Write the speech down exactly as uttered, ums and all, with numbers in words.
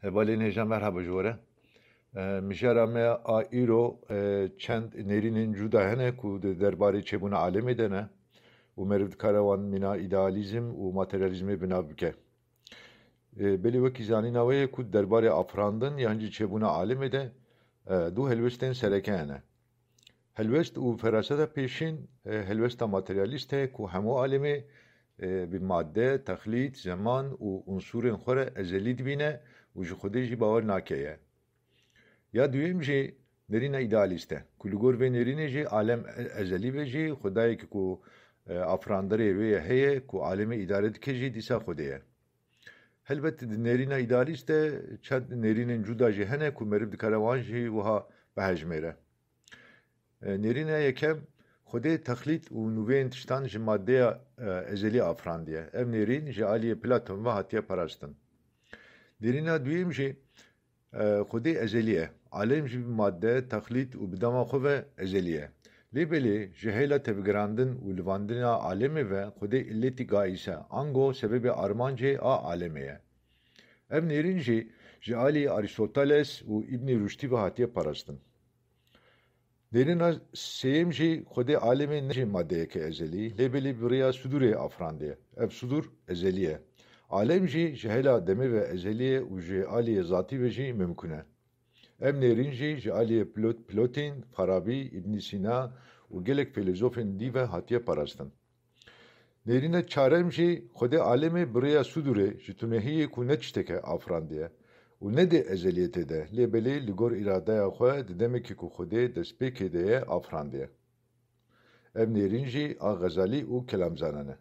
Hevalên hêja, merhaba ji we re. E, Mijara me a îro, e, çend nêrînên cuda hene ku di derbarê çêbûna alemê de ne û meriv dikare wan mîna îdealîzm û materyalîzmê bi nav bike. E, belê wekî zanîna we ye ku derbarê afirandin yan jî çêbûna alemê de, e, du helwestên sereke hene. Helwest û feraseta pêşîn, e, helwesta materyalîst e ku hemû alemê, e, bi madde, texlît, zeman û unsurên xwe re ezelî dibîne û ji Xwedê jî bawer nake ye. Ya duyem jî nêrîna îdealîst e, ku li gor vê nêrînê jî alem e-, ezelî be jî, Xwedayekî ku, e, afiranderê wê ye heye, ku alemê îdare dike jî dîsa Xwedê ye. Helbet di nêrîna îdealîst de çend nêrînên cuda jî hene ku meriv dikare wan jî wiha bihejmêre. E, nêrîna yekem, Xwedê texlît û nûveyên tiştan ji maddeya, e, ezelî afirandiye. Ev nêrîn ji aliyê Platon ve hatiye parastin. Nêrîna duyem jî, e, Xwedê ezelî ye. Alem jî bi madde, texlît û bi dema xwe ve ezelî ye. Lê belê ji hêla tevgerandin û livandina alemê ve Xwedê illetî gais e, ango sebebê armancê a alemê ye. Ev nêrîn jî ji alî Arîstoteles û Îbnî Ruştî ve hatiye parastin. Nêrîna sêyem jî Xwedê alemê ne jî madeyeke ezelî, lê belê bi rêya sidûrê afirandiye. Ev sidûr ezelî ye. Alem jî ji hêla demê ve ezelî ye û ji aliyê zatî ve jî mimkun e. Ev nêrîn jî ji aliyê Plot-, Plotîn, Farabî, Îbnî Sîna û gelek fîlozofên dî ve hatiye parastin. Nêrîna çarem jî Xwedê alemê bi rêya sidûrê ji tunehiyê ku ne tişteke afirandiye û ne di ezeliyetê de, lê belê li gor îradeya xwe di demekî ku Xwedê destpêkê de ye afirandiye. Ev nêrîn jî a Xezalî û kelamzanan e.